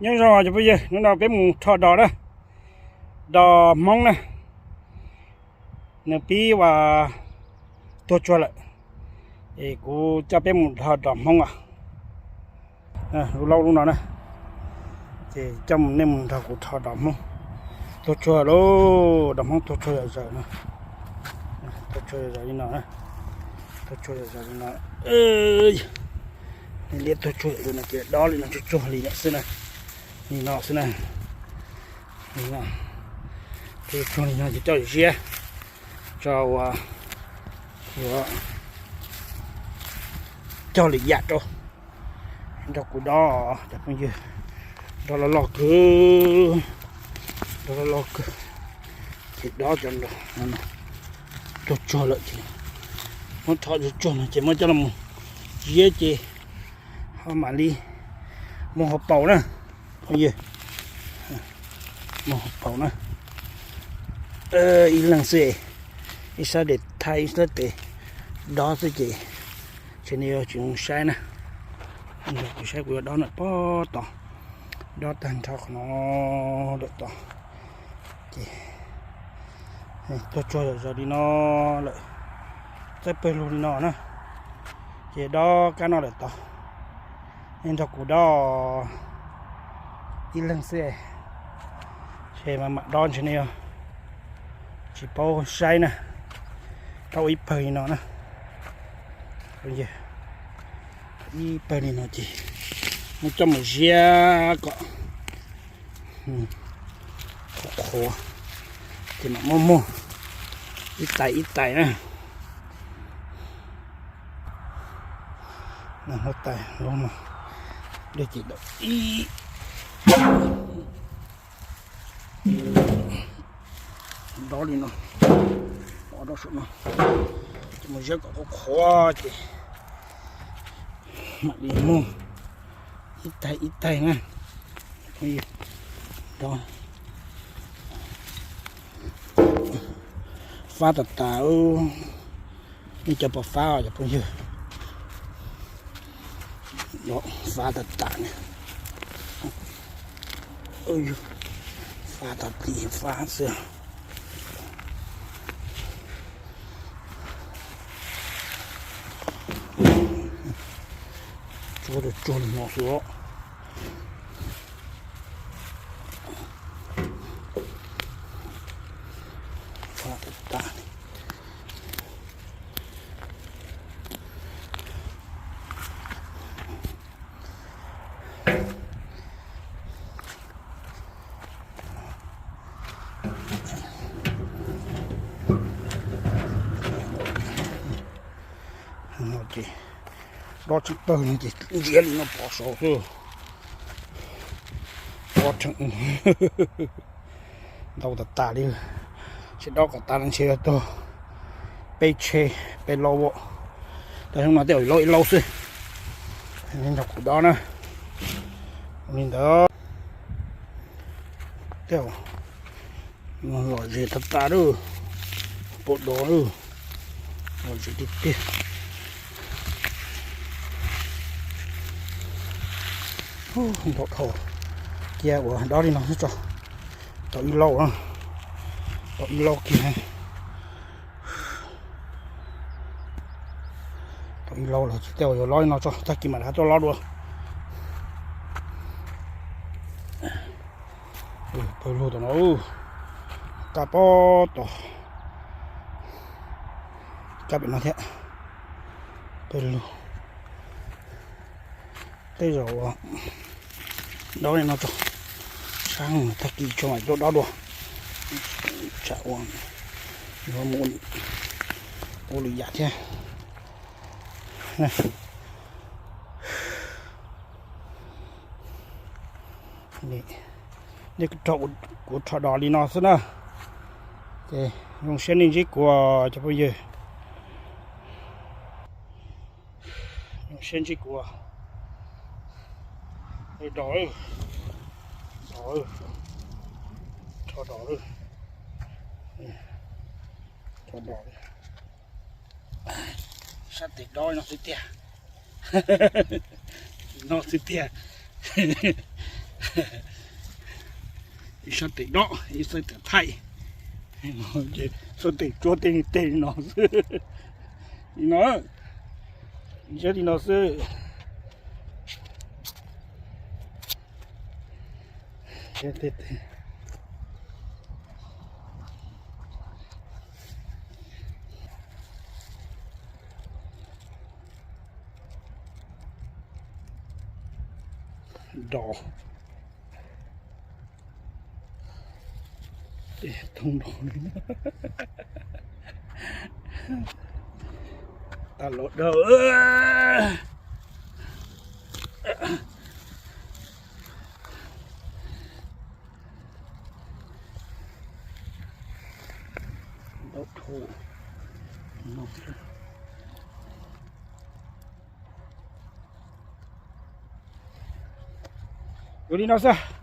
Nyob zoo cov phooj ywg, hnub no peb mus rho dos na, dos Hmoob na, nws pib uas tuag tsuag lawm, es kuv coj peb mus rho dos Hmoob os. Lub laub lub no na, ces coj nej mus nrog kuv rho dos Hmoob tuag tsuag lauj, dos Hmoob tuag tsuag zom zaws no, tuag tsuag zom zaws li no, tuag tsuag zom zaws li no, liab tuag tsuag zom zaws no ces dob li no tsuag tsuag li no xwb na, li no xwb na, li no, tuag tsuag li no ces coj ziab tso ua, yuav cog lwm yam rau, nrog kuv dob cov phooj ywg, dob loj loj kawg, dob loj loj kawg, ces dob cov no tuag tsuag lawm ces muab rho tsuag tsuag no ces muab coj los mus ziab ces ho mam li mus hauv paus na, phooj ywg, mus hauv paus na, ib leeg xwb, ib sab tes thaij ib sab tes dob xwb ces tseem yuav tsis zoo saib na, kuv saib kuv yuav dob ntawm pob tod, dob tag nrho qhov no lawm tod, ces tuag tsuag zom zaws li no lawm, txawj pawg lug li no na, ces dob kab no lawm tod, nej nrog kuv dob ib leeg xwb, ces mam mam dob ntshe nej tsis paub saib na, dob ua ib pawg li no na, ib pawg li no ces muab coj mus ziab kom qhuav qhuav, ces mam muab muag ib tais ib tais na. Huab tais lub no, dej ces dawm ib dob li no, ob dob saum no, ces mus ziab kom qhuav qhuav ces mam li muag ib tais ib tais na. Fab tas tas, nej cov pom fab os cov phooj ywg, fab tas tas ne, fab tas tas fab xwb. Tsuag tsuag li no xwb. Fab tas tas. Dob tseem pawg no ces ntsiav li no pov saud xwb. Dob tseem ntau tas tas li. Tsis dob kom tas no ntshe yuav tuag peb tsheb peb laub. Tab sis no tej zaum laub ib laub xwb. Nrog kuv dob na. Li ntawd tej zaum lom zem tas tas lawm. Pom dov lawm. Lom zem tiag tiag. Ntau dhau. Cia ua dob li no xwb tso. Tau ib laub, tau ib laub kiag. Tau ib laub lawm ces tej zaum yuav lob li no tso, tag kis mam rov qab tuaj lob dua. Pawg lug tom no, kab pob tod, kab pem no thiab. Pawg lug. Tej zaum dob li no tso, saib tag kis tso mam tuaj dob dua. Tsam ua yuav mus ua lwm yam thiab. Nej kuv rho dos li no xwb na. Ces zoo siab nej ntsib kuv cov phooj ywg. Zoo siab ntsib kuv. Dos, dos, rho dos, rho dos. Sab tes dob no xwb tiag. No xwb tiag. Ib sab tes dob, ib sab tes thaij, sab tes tsuab tej teg li no xwb. Li no, ib sab li no xwb. Nrov. Tau los dawb. Ua li no xwb.